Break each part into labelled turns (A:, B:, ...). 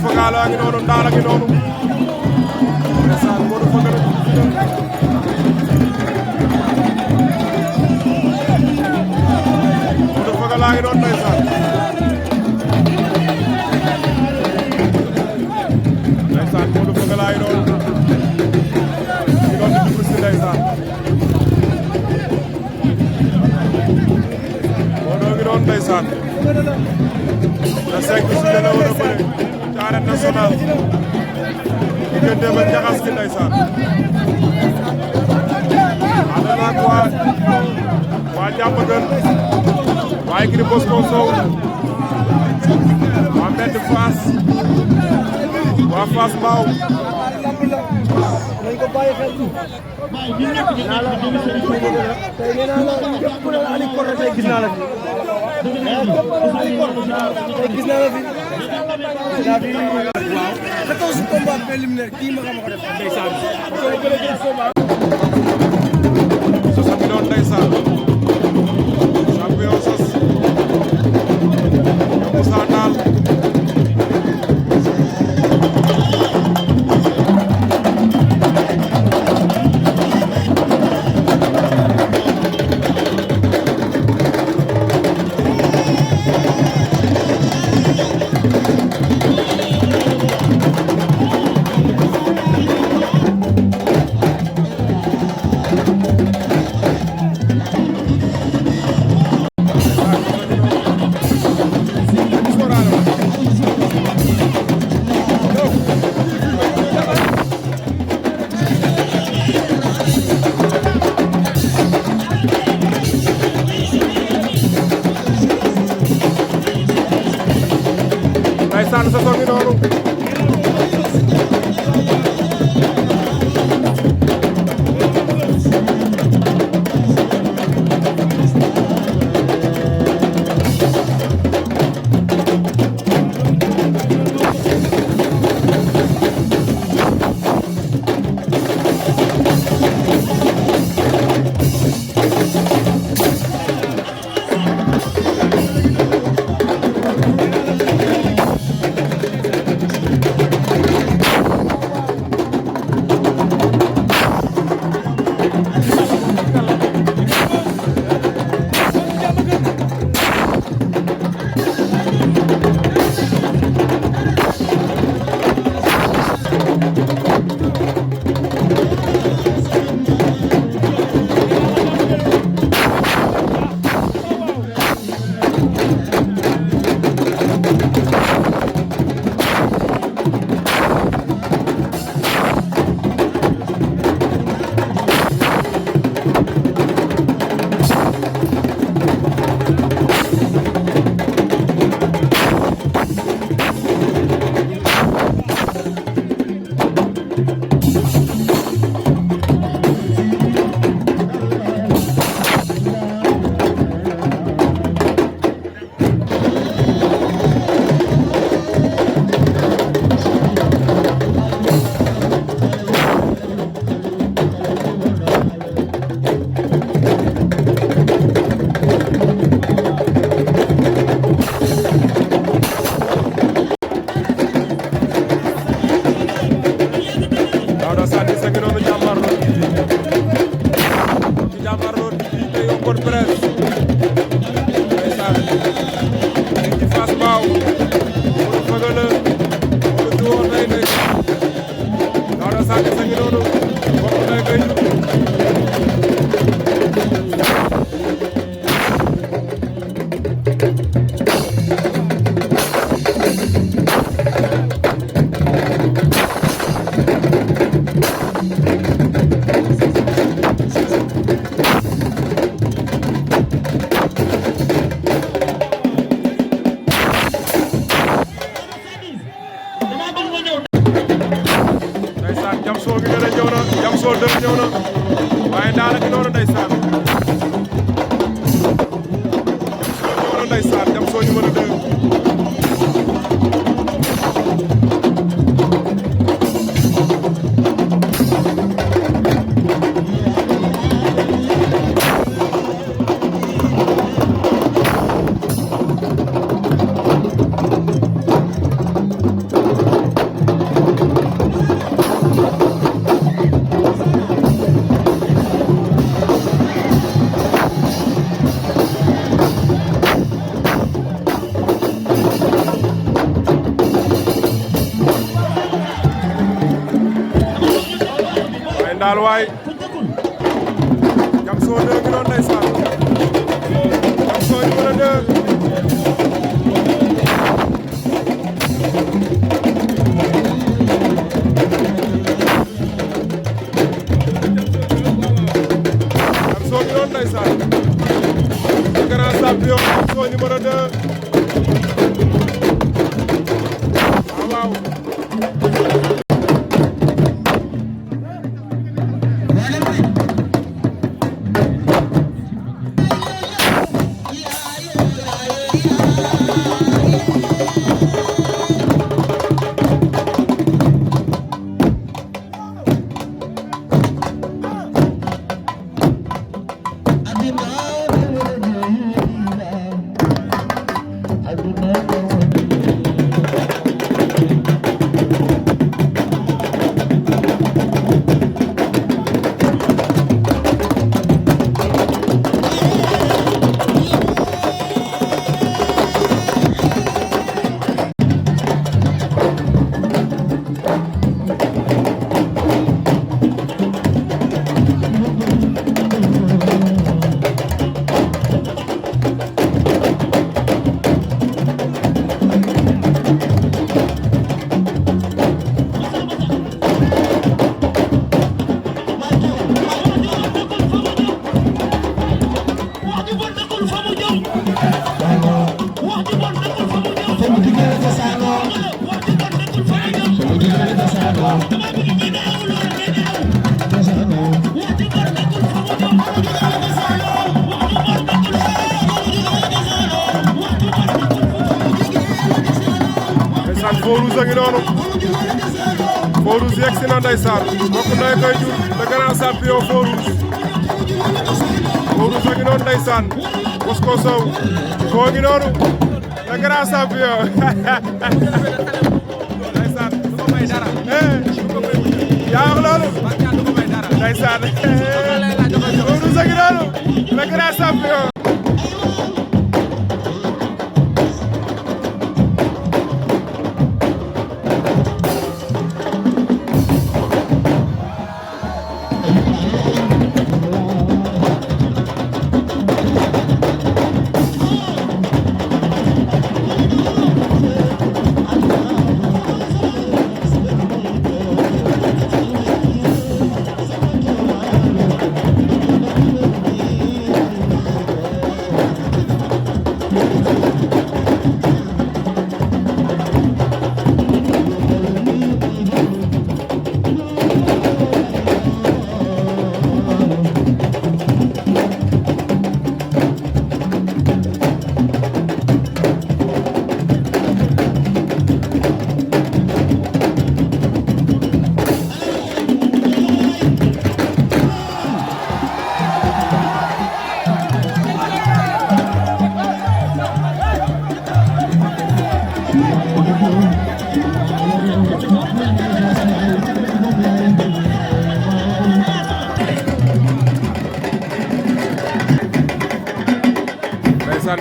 A: Feugeula a ngi noonu Ndala ngi noonu ndeysaan Modou Feugeula Modou Feugeula a ngi noonu ndeysaan Modou Feugeula a ngi noonu dugg si ndeysaan Modou ngi noonu ndeysaan le 5 juillet la war a bëre ci arène nationale diggante ba Njaxas gi ndeysaan ànd naag waa Diamaguène waa écurie Bosco Sow waa Mbedd Fass waa Fass Mbao
B: nañ ko bàyyi xel tey nee naa la képp ku ne la Aliou Korné tey gis naa la fi tey gis naa la fi daa fi waaw 14 combat préliminaire kii ma xam ko def ndeysaan
A: sos a ngi doon ndeysaan champion sos Moussa Nall ndeysaan Soss a ngi noonu daal waay Jam Sow 2 ngi noonu ndeysaan Jam Sow numéro 2 Jam Sow ngi noonu ndeysaan le grand champion Jam Sow numéro 2 waaw Fawrousse a ngi noonu Fawrousse yegg si na ndeysaan mbokk ndey koy jur le grand champion Fawrousse a ngi noonu ndeysaan Bosco Sow foo ngi noonu le grand champion ndeysaan yaa wax loolu ndeysaan Fawrousse a ngi noonu le grand champion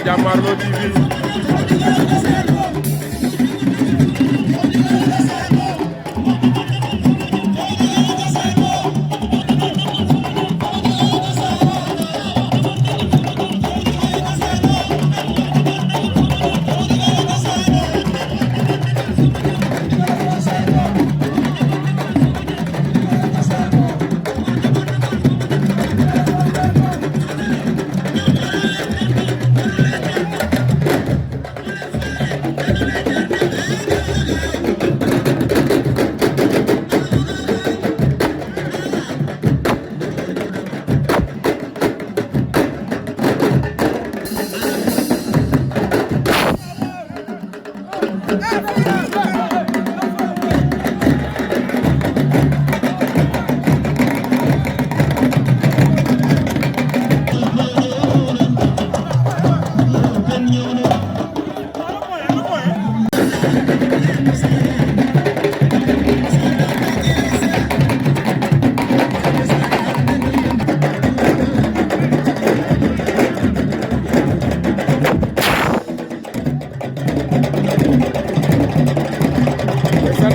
A: Jamarloo TV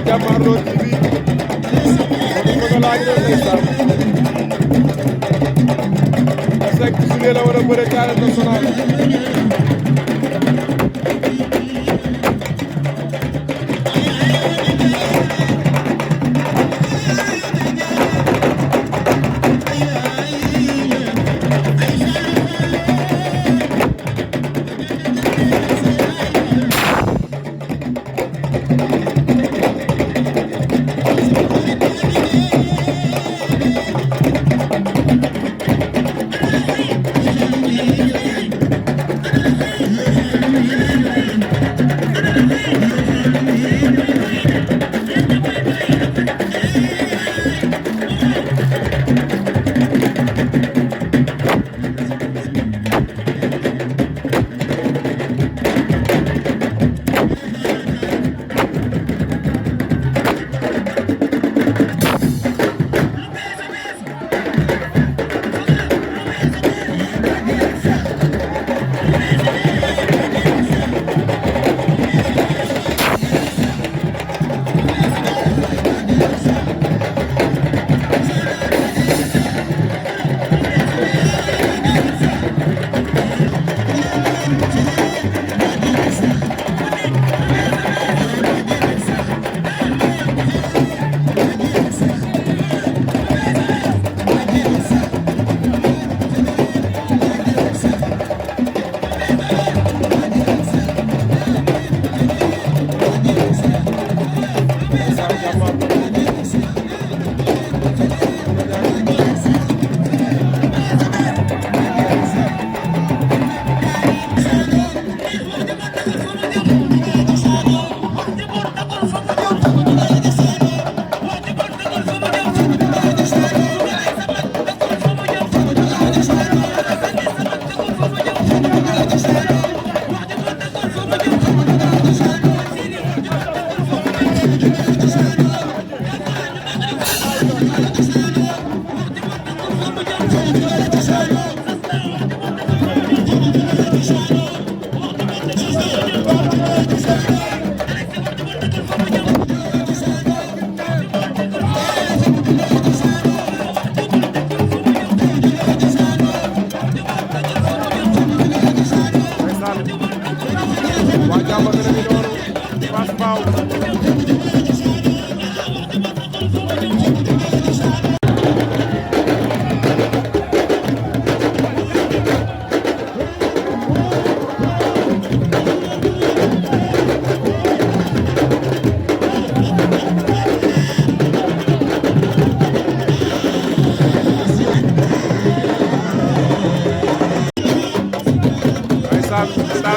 A: Jamarloo TV 5 juillet la war a bëre ci arène nationale.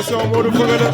A: Attention Modou Feugeula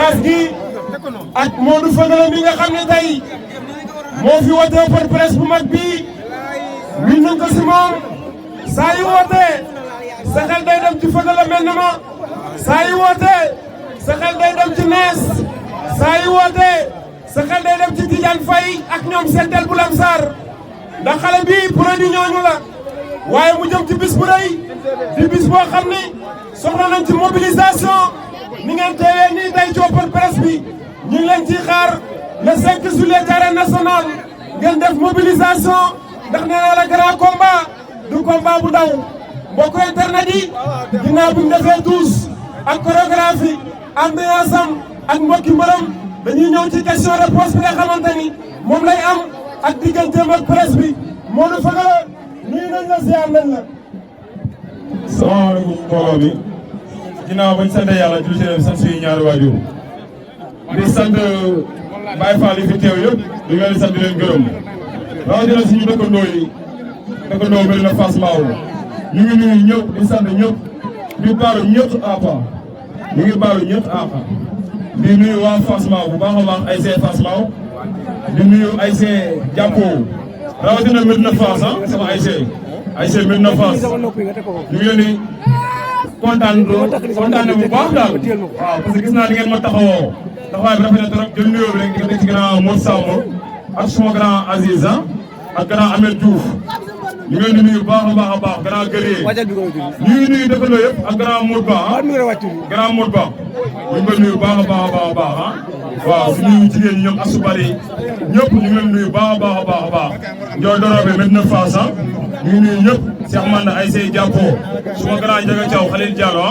A: Fass gi ak Modou Feugeula mi nga xam ne tey moo fi woote open presse bu mag bii min nañ ko si moom saa yu wootee sa xel day dem ci Feugeula mel na ma saa yu wootee sa xel day dem ci Nees saa yu wootee sa xel day dem ci Tidiane Faye ak ñoom Sentel bu Lamsar ndax xale bii produit ñooñu la waaye mu jëm ci bis bu rëy di bis boo xam ni soxla nañ ci mobilisation ni ngeen teewee nii tey ci open presse bi ñu ngi leen ciy xaar le 5 juillet ci arène nationale ngeen def mobilisation ndax nee naa la grand combat du combat bu ndaw mbokk internet yi ginnaaw bi mu defee tous ak chorégraphie ambiance am ak mbokki mbërëm dañuy ñëw ci question réponse bi nga xamante ni moom lay am ak digganteem ak presse bi Modou Feugeula nuyu nañ la ziar nañ la.
C: salaamaaleykum mbooloo bi ginnaaw bañ sant yàlla julli ci sant suñu ñaari waajur di sant Baye Fall yi fi teew yëpp di leen di sant di leen gërëm rawatina suñu dëkkandoo yi dëkkandoo bëri na Fass Mbao ñu ngi nuyu ñëpp di sant ñëpp di baalu ñëpp àppa ñu ngi baalu ñëpp àppa di nuyu waa Fass Mbao bu baax a baax ay see Fass Mbao di nuyu ay see jàppoo rawatina Medina Fass sama ay see Medina Fass ñu ngi leen di kontaan bu baax daal waaw parce que gis naa ni ngeen ma taxawoo taxawaay bi rafet na trop jël nuyoo bi rek di ko teg ci grand Mor Samb ak suma grand Aziz ak grand Amel Diouf ñu ngi leen di nuyu baax a baax grand Guerrier ñu ngi nuyu dëkkandoo yëpp ak grand Mour Ba grand Mour Ba ñu ngi koy nuyu baax a baax waaw su nuyu jigéen ñi ñoom asubali ñëpp ñu ngi leen nuyu baax a baax Ndiol Dorobe Medina Fass ñu ngi nuyu ñëpp Cheikh Manda ay say jàppoo suma grand Ndiaga Thiaw Khalil Diallo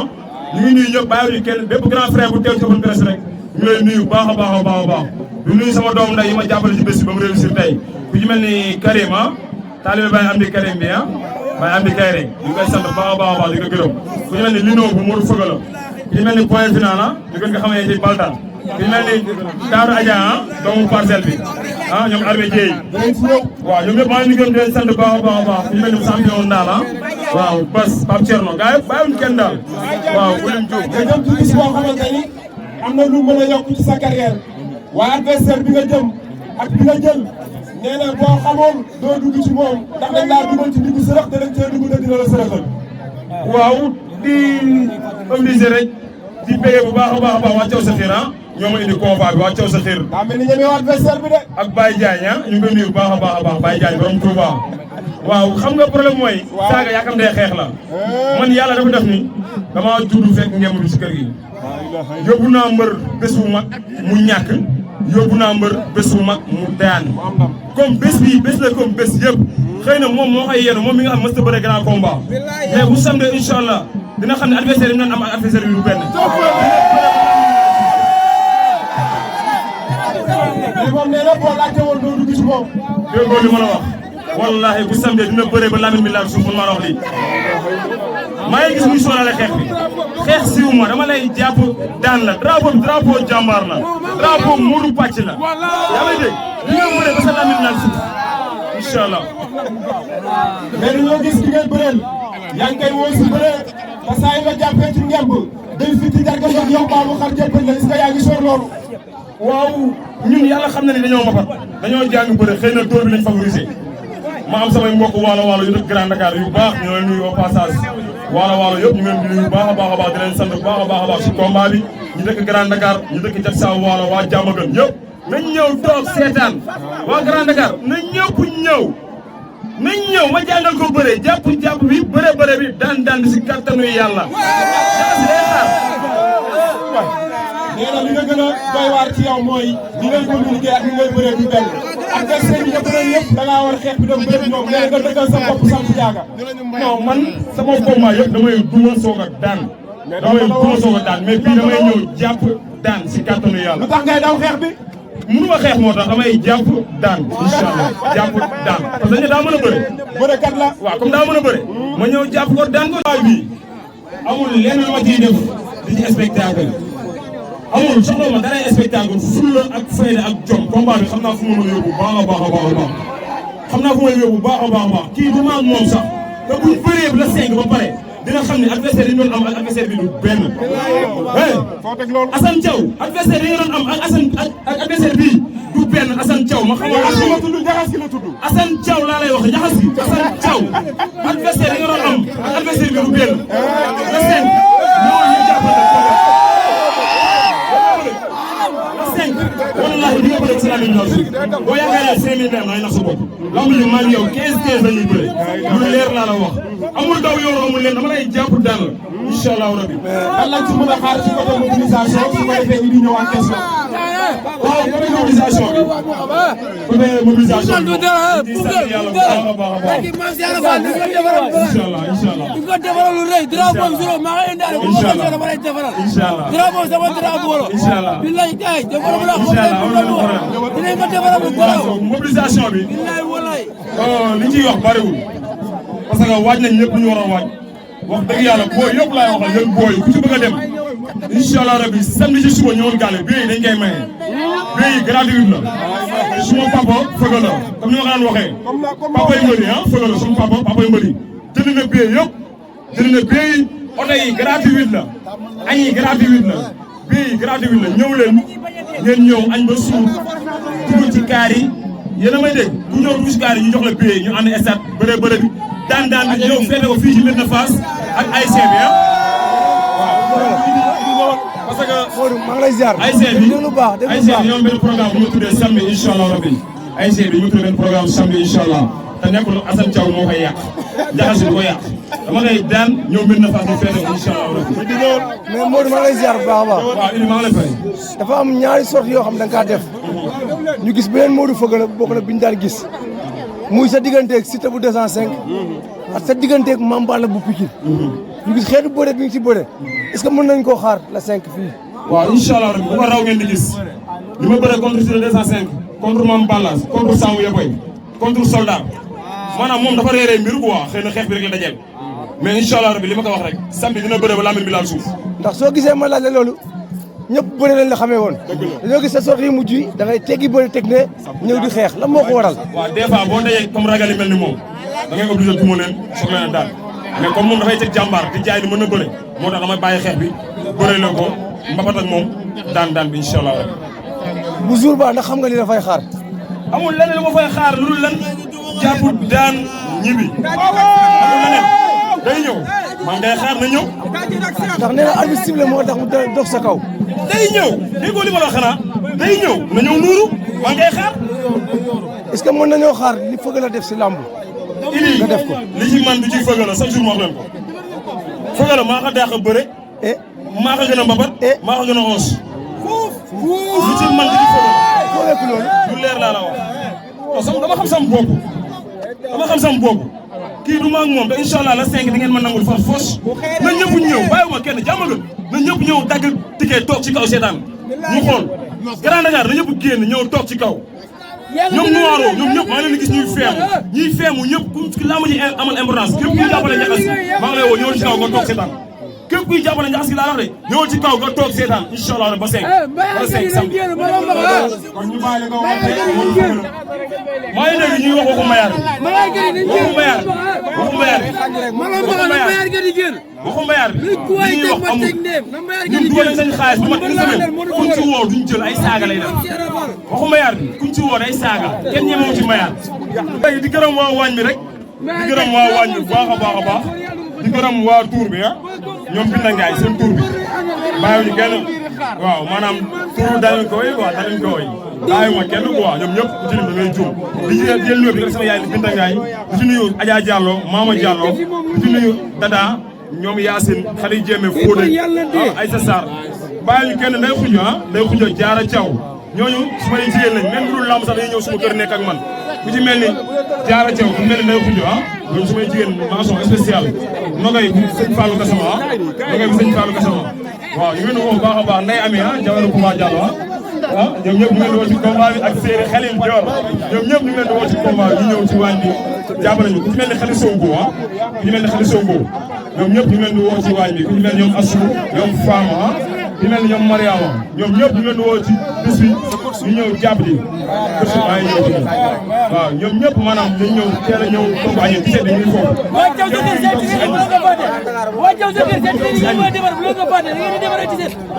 C: ñu ngi nuyu ñëpp bàyyiwuñu kenn bépp grand frère bu teew ci open presse rek ñu ngi lay nuyu baax a baax du nuyu sama doom nday yi ma jàppale ci bés bi ba mu réussir tey ku ci mel ni Karim taalibe Baye Amdi Karim bi Baye Amdi Kayre ñu ngi koy sant baax a baax di ko gërëm ku ci mel ni Lino bu Modou Feugeula ku ci mel ni point final ñu gën nga xamee ci Baltan ku ci mel ni Daaru Adja doomu parcelle bi ñoom Armé Dieye waaw ñoom ñëpp maa ngi gërëm di leen sant baax a baax ku ci mel ni champion daal waaw Bas Pape Thierno gars yi bàyyiwuñu kenn daal waaw bu leen jóg
A: nga jëm ci bis boo xamante ni am na lu mën a yokk ci sa carrière waaye adversaire bi nga jëm ak bi nga jël nee na boo xamoon doo dugg ci moom ndax dañ laa dugal ci diggu sërëx te dañ cee dugg te dina la sërëxal.
C: waaw di obligé rek di béyee bu baax a baax waa Thiaw sa xiir ñoo ma indi combat bi waa Thiaw sa xiir.
A: daa mel ni ñemee adversaire bi de.
C: ak Baye Diagne ñu ngi koy nuyu bu baax a baax Baye Diagne borom Touba. waaw xam nga problème mooy. saaga yaakaar naa xeex la. man yàlla dafa def ni damaa juddu fekk ngeen bi ci kër gi. yóbbu naa mbër bés bu mag mu ñàkk yóbbu naa mbër bés bu mag mu daan comme bés bii bés la comme bés yëpp xëy na moom moo koy yéenu moom mi nga xam mës ta bëre grand combat mais bu samedi incha allah dina xam ne adversaire yi ñu doon am ak adversaire bi du benn.
A: mais moom nee na boo laajte woon doo dugg ci moom.
C: déggoo li ma la wax wallahi bu samedi dina bëree ba Lamine mi laal suuf man maa la wax lii. maa ngi gis muy sóoraale xeex bi xeex siw ma dama lay jàpp daan la drapeau jàmbaar la drapeau muuru pàcc la yaa ngi dégg li nga bëree ba sa Lamine laal suuf incha allah.
A: mais dañoo gis ki ngay bëreel yaa ngi koy woo si bëree te saa yi nga jàppee ci ngemb day fiti jarga ndox yow baabu xar jëppal la est-ce que yaa ngi soor loolu.
C: waaw ñun yàlla xam na ne dañoo mbapat dañoo jàng bëre xëy na dóor bi lañ favorisé ma am samay mbokk waalo yu dëkk Grand Dakar yu baax ñoo leen nuyu au passage waalo yëpp ñu ngi leen di nuyu baax a baax di leen sant bu baax a baax si combat bi ñu dëkk Grand Dakar ñu dëkk Jaksaaw waalo waa Diamaguène ñëpp nañ ñëw toog seetaan waa Grand Dakar nañ ñëpp ñëw ma jàngal ko bëre jàpp bi bëre bi daan bi si kattanu yàlla
A: nee na li nga gën a doy waar ci yow mooy li ngay communiqué ak li ngay bëree du benn adversaire yi nga bëree yëpp da ngaa war a xeex bi dem bëri ñoom nee na nga dëggal sa bopp sant jaaga.
C: non man sama combat yëpp damay duma soog a daan. mais bii damay ñëw jàpp daan si kattanu yàlla.
A: lu tax ngay daw xeex bi.
C: mënuma xeex moo tax damay jàpp daan incha allah jàpp daan parce que dañu daa mën a bëre.
A: bërekat la.
C: waaw comme daa mën a bëre. ma ñëw jàpp ko daan ko. waaw bii amul lenn lu ma ciy def di ci spectacle amul soxla ma dara spectacle fulla ak fayda ak jom combat bi xam naa fu ma mën a yóbbu baax a baax xam naa fu may yóbbu baax a baax kii du ma ak moom sax te buñ bëree la 5 ba pare dina xam ne adversaire yi ñu doon am ak adversaire bi du benn. Assane Thiaw adversaire yi nga doon am ak adversaire bii du benn Assane Thiaw ma xamal Assane Thiaw laa lay wax Njaxas gi Assane Thiaw adversaire yi nga doon am ak adversaire bi du benn la seen ñoo ñu jàppale wallahi di nga bëre ci la ligne noor boo yaakaaree 5000 dem nay nax sa bopp lamb ji maa ngi yow 15 dañuy bëre lu leer laa la wax amul daw yow amul leen dama lay jàpp daan la incha allahu rabi.
A: lan lañ ci mën a xaar ci côté mobilisation su ko defee ñu di ñëwaat question.
C: waaw côté mobilisation bi côté mobilisation bi di sant yàlla bu baax a baax a baax. incha allah incha allah.
B: di ko defaral lu rëy drapeau bi maa ngi indi daal bu ma ko dama lay defaral.
C: incha allah
B: drapeau sama drapeau la.
C: incha allah
B: billahi kay defaral la
C: incha allah
B: dinañ ko defaral bu gaaw.
C: mobilisation bi.
B: billahi wallahi.
C: li ciy wax bariwul parce que waaj nañ lépp lu ñu war a waaj wax dëgg yàlla booy yëpp laay waxal yéen booy ku ci bëgg a dem incha allah rabi samedi ci suba ñëwul gàlle bii dañ koy maye bii gratuit la suma papa fëgg la comme ni ma ko daan waxee papa yi mbëri fëgg la suma papa yi mbëri jënd na bii yëpp jënd na bii oto yi gratuit la añ yi gratuit la bii gratuit la ñëw leen ngeen ñëw añ ba suur dugg ci kaar yi yéen a may dégg ku ñëw dugg ci kaar yi ñu jox la bii ñu ànd stade bëre bi daan bi ñëw feete ko fii ci Médina Fass ak ASC bi waaw parce que
B: Modou maa ngi lay ziar.
C: ASC bi
B: lu baax
C: ASC bi ñoom benn programme bu ñu tuddee samedi incha allah rabi ASC bi ñu tuddee benn programme samedi incha allah te nekkul Assane Thiaw moo koy yàq Njaxas bi ko yàq dama koy daan ñëw Médina Fass ñu feete ko incha allah rabi.
B: mais Modou maa ngi lay ziar bu baax a baax.
C: waaw indi maa ngi lay fay.
B: dafa am ñaari sorties yoo xam ne da nga kaa def ñu gis beneen Modou Feugeula bokk na bi ñu daan gis muy sa digganteeg Siteu bu 205 ak sa digganteeg Mame Balla bu Pikine ñu gis xeetu bëre bi nga ci bëre est-ce que mën nañ koo xaar la 5 fii.
C: waaw incha allah rabi bu ko raw ngeen di gis li ma bëre contre Siteu 205 contre Mame Balla contre Sambou Yaboy contre Soldat maanaam moom dafa réeree mbir quoi xëy na xeex bi rek la dajeel mais incha allah rabi li ma ko wax rek samedi dina bëre ba lamine bi laal suuf.
B: ndax soo gisee ma laaj la loolu ñëpp bëre lañ la xamee woon. dañoo gis sa sortie yu mujj yi da ngay teggi bëri teg ne ñëw di xeex lan moo ko waral.
C: waaw des fois boo dajee comme ragal yi mel ni moom da ngay obligé duma leen soog leen a daal mais comme moom dafay teg jàmbaar di jaay ni mën na bëre moo tax damay bàyyi xeex bi bëre la ko mbapat ak moom daan bi incha allah.
B: bu jour ba ndax xam nga li dafay xaar.
C: amul leneen lu ma fay xaar lu dul lan jàpp daan ñibbi amul leneen day ñëw man ngay xaar na ñëw.
B: ndax nee na arbitre sifflé moo tax mu dox sa kaw.
C: day ñëw déggoo li ma la wax xanaa day ñëw na ñëw nuuru man ngay xaar.
B: est-ce que mën nañoo xaar li Feugeula def si làmb. nga def ko
C: li ci man du ci Feugeula chaque jour ma wax leen ko. Feugeula maa ko dàq bëre. maa ko gën a mbabat. maa ko gën a oos. li ci man du ci Feugeula.
B: foo nekk loolu.
C: lu leer laa la wax. non dama xam sama bopp. dama xam sama bopp. kii du ma ak moom te incha allah la 5 di ngeen mën nangul far force. na ñëpp ñëw bàyyiwuma kenn jàmmagal. na ñëpp ñëw dagg ticket toog ci kaw seetaan ñu xool Grand Dakar na ñëpp génn ñëw toog ci kaw ñoom noiro ñoom ñëpp maa ngi leen di gis ñuy feemu ñëpp ku laa ma ji amal importance képp kuy jàppale Njaxas maa ngi lay woo ñëwal ci kaw nga toog seetaan képp kuy jàppale Njaxas gi laa wax de ñëwal ci kaw nga toog seetaan incha allah ba 5 samedi kon ñu bàyyi nga wax maa ngi dégg ñuy wax waxu mayaar waxu mayaar waxu mayaar waxu mbayaar bi li ñuy wax amul ñun dugal nañ xaalis bu mat une semaine kuñ ci woo duñ jël ay saaga lay def waxu mbayaar bi kuñ ci woo ay saaga kenn ñemewu ci mbayaar. léegi di gërëm waa waañ bi rek di gërëm waa waañ bi bu baax a baax a baax di gërëm waa tuur bi ñoom Binda Ngaay seen tuur bi bàyyiwuñu kenn waaw maanaam tuur danañ ko woy quoi danañ ko woy bàyyiwuma kenn quoi ñoom ñëpp ku ci lim da ngay juum di jël nuyoo bi rek sama yaay Binda Ngaay di ci nuyu Adja Diallo Mama Diallo di ci nuyu Dada ñoom Yacine xale yi jéeme Fodé Aïssa Sarr bàyyi ñu kenn nday xujo Jaara Thiaw ñooñu su may jigéen lañ même bu dul lamb sax dañuy ñëw suma kër nekk ak man ku ci mel ni Jaara Thiaw ku mel ni nday xujo ñooñu su may jigéen mention spéciale nogay bu sëñ Fallou Gassama nogay bu sëñ Fallou Gassama waaw ñu ngi leen di woo baax a baax nday amee jawaru Pouba Diallo ñoom ñëpp ñu ngi leen di woo ci combat bi ak séeri Khalil Dior ñoom ñëpp ñu ngi leen di woo ci combat bi ñu ñëw ci waañ bi jàppale ñu ku ci mel ni Khalil Sonko ku ci mel ni Khalil Sonko ñoom ñëpp ñu ngi leen di woo ci waañ bi ku ñu mel ñoom Assou ñoom Fama di mel ni ñoom Mariama ñoom ñëpp ñu leen woo ci bis bi ñu ñëw jàpp di bés bi maa ngi ñëw ci waaw ñoom ñëpp maanaam dañ ñëw teel a ñëw toog añee gisee dañuy foofu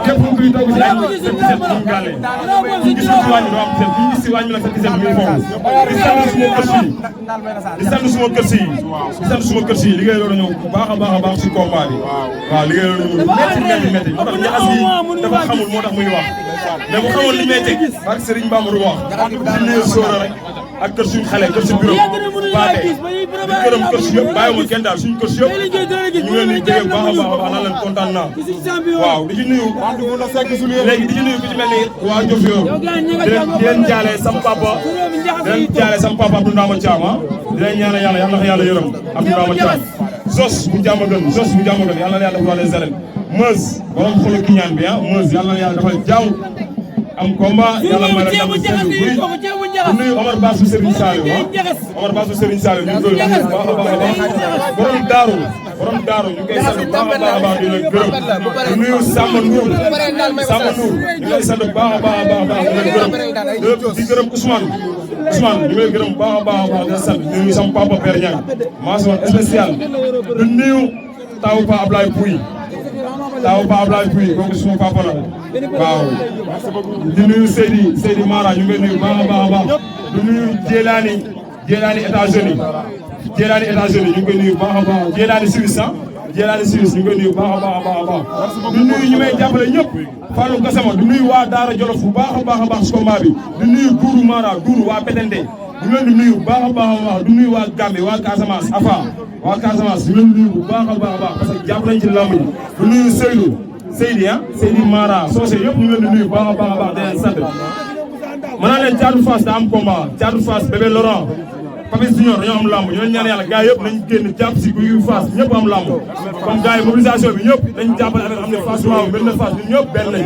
C: képp kuy toog si añ sa gisee ñu gàlle ñu gis ci wàññi doo am gisee ñu gis si wàññi la sa gisee ñu foofu di sant suma kër si di sant suma kër si liggéey loolu ñëw bu baax a baax si combat bi waaw liggéey loolu ñëw métti moo tax ñaxas gi dafa xamul moo tax muy wax mais bu xamoon li métti ak Serigne Bamba du wax di nuyu Sora rek ak kër suñu xale kër si bureau baate di gërëm kër si yëpp bàyyiwul kenn daal suñu kër si yëpp ñu ngi leen di jege baax a baax naan leen kontaan naa waaw di ci nuyu léegi di ci nuyu ku ci mel ni waa Diofior di leen jaale sam papa di leen jaale sam papa Abdou Ndama Thiam di leen ñaanal yàlla yàlla na yàlla yërëm Abdou Ndama Thiam Zos bu jàmm gën yàlla na yàlla defal les arènes Meuz borom xolu ki ñaan bi Meuz yàlla na yàlla defal jàmm am combat yàlla may la ndam seen buy di nuyu Omar Bass bu Serigne Saliou Omar Bass bu Serigne Saliou ñu ngi koy nuyu baax a baax borom daaru ñu koy sant baax a baax di leen gërëm di nuyu Samba Ndour ñu koy sant baax a baax di leen gërëm di gërëm Ousmane ñu koy gërëm baax a baax di leen sant di nuyu sama papa Père Niang mention spéciale di nuyu taw Pa Ablaye Pouy kooku suma papa la waaw di nuyu Seydi Mara ñu ngi nuyu baax a baax di nuyu Jéelaani États-Unis ñu ngi koy nuyu baax a baax Jéelaani Suisse ñu ngi koy nuyu baax a baax di nuyu ñu may jàppale ñëpp Fallou Gassama di nuyu waa Daara Jolof bu baax a baax si combat bi di nuyu Dourou Mara waa Betende ñu leen di nuyu baax a baax di nuyu waa Gambie waa Casamance Afa waa Casamance ñu leen di nuyu bu baax a baax parce que jàpp nañ ci lamb ji di nuyu Seydi Mara Socé yëpp ñu leen di nuyu baax a baax di leen sant ma naa leen Thiatou Fass daa am combat Thiatou Fass bébé Laurent Papis Junior dañoo am lamb ñu leen ñaan yàlla gars yëpp nañ génn jàpp si Guy Fass ñëpp am lamb comme gars yi mobilisation bi ñëpp dañ jàppale affaire xam ne Fass waaw benn Fass ñun ñëpp benn lañ